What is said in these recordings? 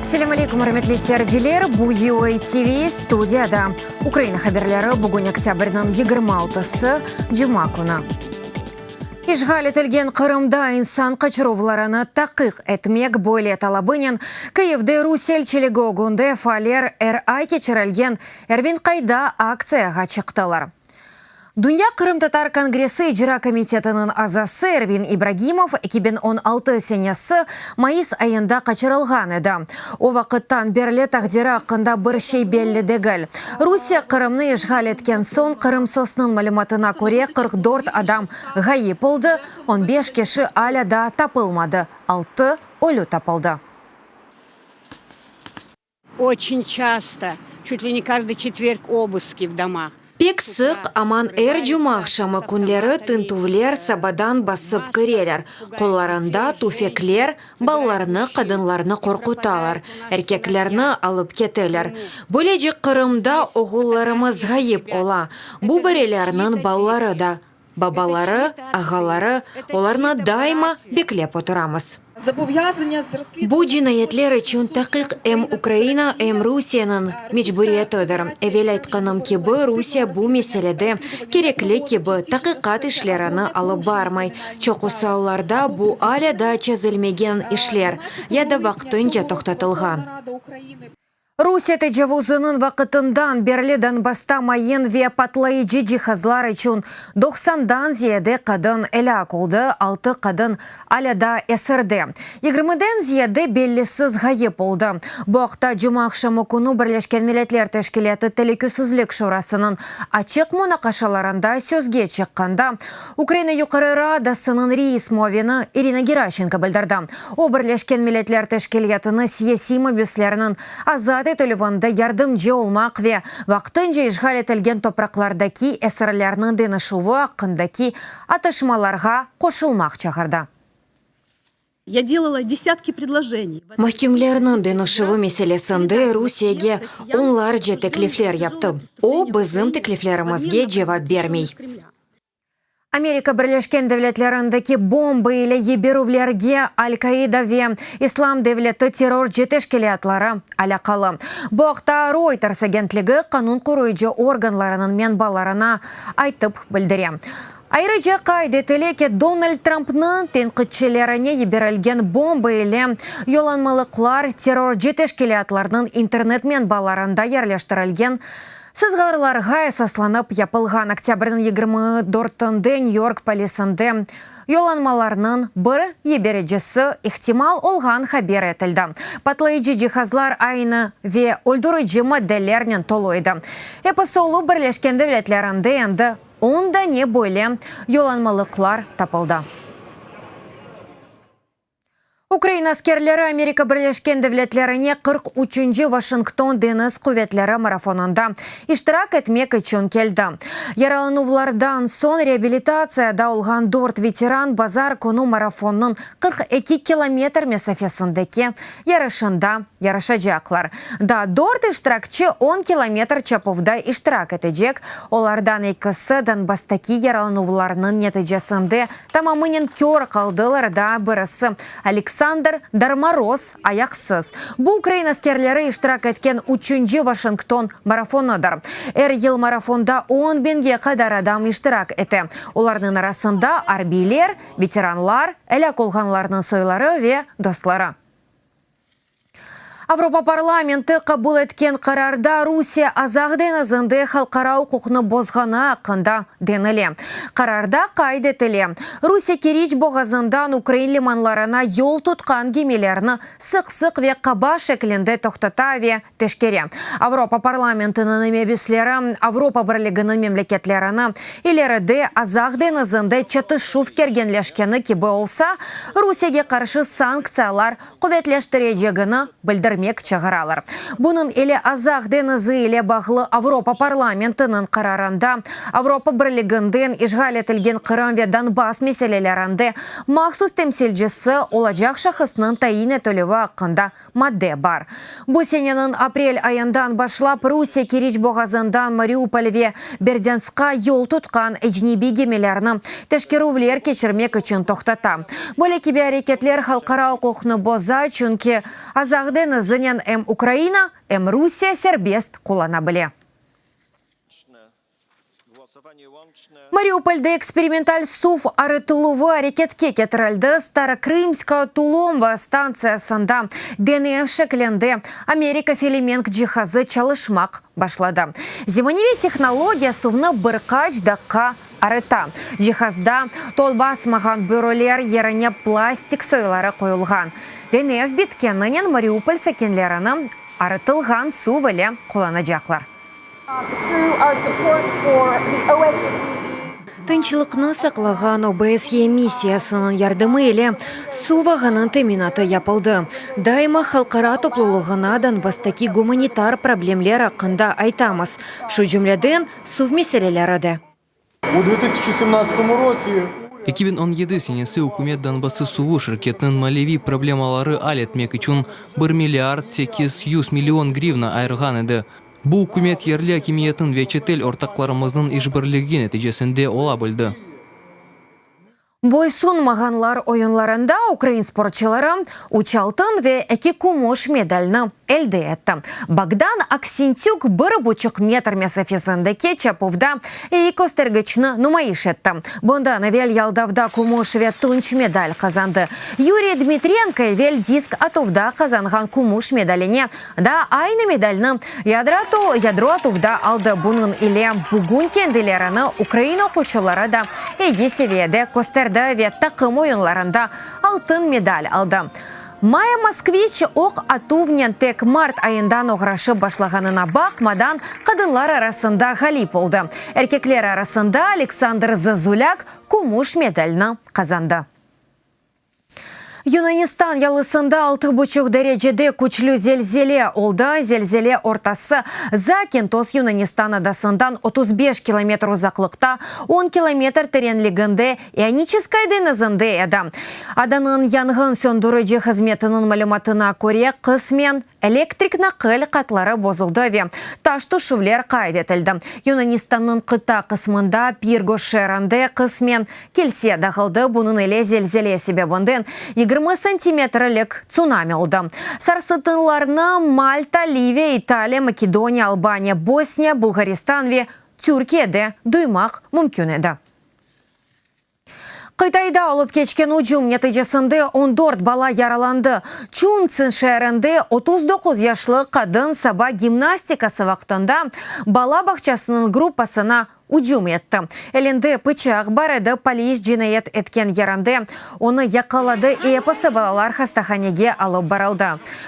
Selâm aleyküm, ürmetli seyirciler! Bu UA TV, studiyada Ukraina haberleri. Bugün oktâbrniñ 26-sı, cuma künü. İşğal etilgen Qırımda insan qaçıruvlarını taqiq etmek böyle talabınen Kyivde Rusiye elçiligi ögünde faaller er ay keçirilgen Ervin qayda aktsiyağa çıqtılar. Dünya qırımtatar kongressi icra komitetiniñ azası Ervin İbragimov 2016 senesi mayıs ayında qaçırılğan edi. O vaqıttan berli taqdiri aqqında bir şey belli degil. Rusiye Qırımnı işğal etken soñ Qırım SOSnıñ malümatına köre 44 adam ğayıp oldı, on beş kişi alâ daa tapılmadı, altı ölü tapıldı. Oçün çasto, çut li ne každıy çetverg obıski v domah. Pek sıq, aman er cumaaqşamı künleri tintüvler sabadan basıp kireler, qollarında tüfekler, balalarnı, qadınlarnı qorqutalar, erkeklerni alıp keteler. Böylece Qırımda oğullarımız ğayıp ola, bu birileriniñ balaları da. Babaları, ağaları, olarnı daima beklep oturamız. Bu cinayetler içün taqiq em Ukraina, em Rusiyeniñ mecburiyetidir. Evel aytqanım kibi, Rusiye bu meselede kerekli kibi taqiqat işlerini alıp barmay. Çoqusı allarda bu alâ daa çezilmegen işler ya da vaqtınca toqtatılğan. Rusiye tecavuzınıñ vaqtından berli Donbassta mayın ve patlayıcı cihazlar içün doqsandan ziyade qadın elâk oldı, altı qadın alâ daa esirde, yigirmiden ziyade bellisiz ğayıp oldı. Bu aqta cumaaqşamı künü Birleşken Milletler Teşkilâtı Telükesizlik Şurasınıñ açıq munaqaşalarında sözge çıqqanda Ukraina Yuqarı Radasınıñ reis muavini İrina Geraşenko bildirdi. O, Birleşken Milletler Teşkilâtını siyasiy mabüslerniñ azat etilüvinde yardımcı olmaq ve vaqtınca işğal etilgen topraqlardaki esirlerniñ deñişüvi aqqındaki atışmalarğa qoşulmaq çağırdı. Ya delala desyatki predloženiy. Mahkümlerniñ deñişüvi meselesinde Rusiyege onlarca teklifler yaptı. O, bizim tekliflerimizge cevap bermey. Amerika Birleşken Devletlerindeki bomba ile yiberüvlerge Al-Kaida ve İslam devleti terrorcı teşkilâtları alâqalı. Bu aqta Reuters agentligi qanun qoruyıcı organlarınıñ menbalarına aytıp bildire. Ayrıca qayd etile ki, Donald Trumpnıñ tenqitçilerine yiberilgen bomba ile yollanmalıqlar terrorcı teşkilâtlarnıñ internet menbalarında yerleştirilgen Sızğırlarğa esaslanıp yapılğan oktâbrniñ 24-nde Nyü-York polisinde yollanmalarnıñ bir yibericisi ihtimal olğan haber etildi. Patlayıcı cihazlar aynı ve öldürici maddelernen tolu edi. Episi olıp Birleşken Devletlerinde endi on dane böyle yollanmalıqlar tapıldı. Ukraina askerleri Amerika Birleşken Devletlerine 43-nci Vaşington deñiz quvetleri marafonında iştirak etmek içün keldi. Yaralanuvlardan soñ reabilitatsiyada olğan dört veteran bazar künü marafonnıñ 42 kilometr mesafesindeki yarışında yarışacaqlar. Daa dört iştirakçi on kilometr çapuvda iştirak etecek, olardan ekisi Donbasstaki yaralanuvlarnıñ neticesinde Tamamınen kör qaldılar, daa birisi, Aleksandr Darmaroz, ayaqsız. Bu ukrain askerleri iştirak etken üçünci Vaşington marafonıdır. Er yıl marafonda on biñge qadar adam iştirak ete, olarnıñ arasında arbiyler, veteranlar, elâk olğanlarnıñ soyları ve dostları. Avropa parlamenti qabul etken qararda Rusiye Azaq deñizinde halqara uquqnı bozğanı aqqında denile. Qararda qayd etile, Rusiye Keriç boğazından ukrain limanlarına yol tutqan gemilerni sıq-sıq ve qaba şeklinde toqtata ve teşkere. Avropa parlamentiniñ mebüsleri Avropa Birliginiñ memleketlerini ileride Azaq deñizinde çatışuv kerginleşkeni kibi olsa, Rusiyege qarşı sanktsiyalar quvetleştirecegini bildirmek çağıralar. Bunıñ ile Azaq deñizi ile bağlı Avropa parlamentiniñ qararında Avropa Birliginden işğal etilgen Qırım ve Donbass meselelerinde mahsus temsilcisi olacaq şahısnıñ tayin etilüvi aqqında madde bar. Bu seneniñ aprel ayından başlap Rusiye Keriç boğazından Mariupol ve Berdânskqa yol tutqan ecnebiy gemilerni teşkerüvler keçirmek içün toqtata. Böyle kibi areketler halqara uquqnı boza, çünki Azaq deñizi. cihazınen em Ukraina, em Rusiye serbest qullana bile. Mariupolde eksperimental suv arıtıluvı areketke ketirildi. Starokrımskaya tulumba stantsiyasında denev şeklinde Amerika Felemenk cihazı çalışmaq başladı. Zemaneviy tehnologiya suvnı bir qaç daqqa arıta. Cihazda tol basmağan börüler yerine plastik soyları qoyulğan. Denev bitkeninen Mariupol sakinlerini arıtılğan suv ile qullanacaqlar. Tınçlıqnı saqlağan OBSYE missiyasınıñ yardımı ile suv ağınıñ teminatı yapıldı. Daima halqara toplulığına Donbasstaki gumanitar problemler aqqında aytamız, şu cümleden suv meseleleri de. 2017 senesi ükümet Donbassı suvu şirketiniñ maliyeviy problemaları al etmek içün bir milliard 800 million grivna ayırğan edi. Bu ükümet yerli akimiyetniñ ve çetel ortaqlarımıznıñ işbirligi neticesinde ola bildi. Boysunmağanlar oyunlarında ukrain sportçıları üç altın ve eki kümüş medalni elde etti. Bogdan Aksentük bir buçuq metr mesafesindeki çapuvda eyi köstergiçni numayış etti. Bundan evel yaldavda kümüş ve tunç medal qazandı. Yuriy Dmitrenko evel disk atuvda qazanğan kümüş medaline Daa aynı medalni yadro atuvda aldı. Bunıñ ile bugün kendilerini ukrain oquçıları da eyi seviyede kösterdi ve taqım oyunlarında altın medal aldı. Maya Moskviç oq atuvnen tek mart ayından oğraşıp başlağanına baqmadan, qadınlar arasında ğalip oldı. Erkekler arasında Aleksandr Zazulâk kümüş medalni qazandı. Yunanistan yalısında altı buçuq derecede küçlü zelzele oldı. Zelzele ortası Zakintos Yunanistan adasından 35 kilometr uzaqlıqta, on kilometr terenliginde İoniçeskaya deñizinde edi. Adanıñ yanğın söndürici hızmetiniñ malümatına köre, qısmen Elektrik naqil hatları bozuldı ve taş tüşüvler qayd etildi. Yunanistannıñ qıta qısmında Pirgos şeerinde qısmen kilse dağıldı, bunıñ ile zelzele sebebinden 20 santimetrlik tsunami oldı. Sarsıtınlarnı Malta, Liviya, İtaliya, Makedoniya, Albaniya, Bosniya, Bulğaristan ve Türkiyede duymaq mümkün edi. Qıtayda olıp keçken ücüm neticesinde 14 bala yaralandı. Çuntsin şeerinde 39 yaşlı qadın saba gimnastikası vaqtında bala bağçasınıñ gruppasına ücüm etti. Elinde pıçaq bar edi, polis cinayet etken yerinde onı yaqaladı, episi balalar hastahanege alıp barıldı.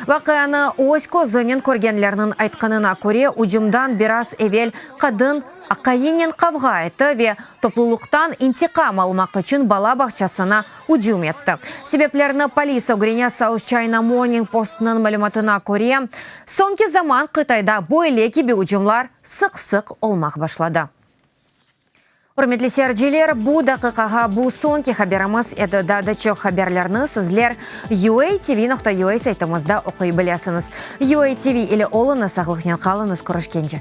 Vaqianı öz közünen körgenlerniñ aytqanına köre, ücümdan biraz evel qadın Aqayınen qavğa etti ve toplulıqtan intiqam almaq içün bala bağçasına ücüm etti. Sebeplerni polis ögrene, South China Morning Postnıñ malümatına köre, soñki zaman Qıtayda böyle kibi ücümlar sıq-sıq olmaq başladı. Ürmetli seyirciler, bu daqiqağa bu soñki haberimiz edi. Daa da çoq haberlerni sizler UATV.UA saytımızda oquy bilesiñiz. UATV ile oluñız, sağlıqnen qalıñız, körüşkence.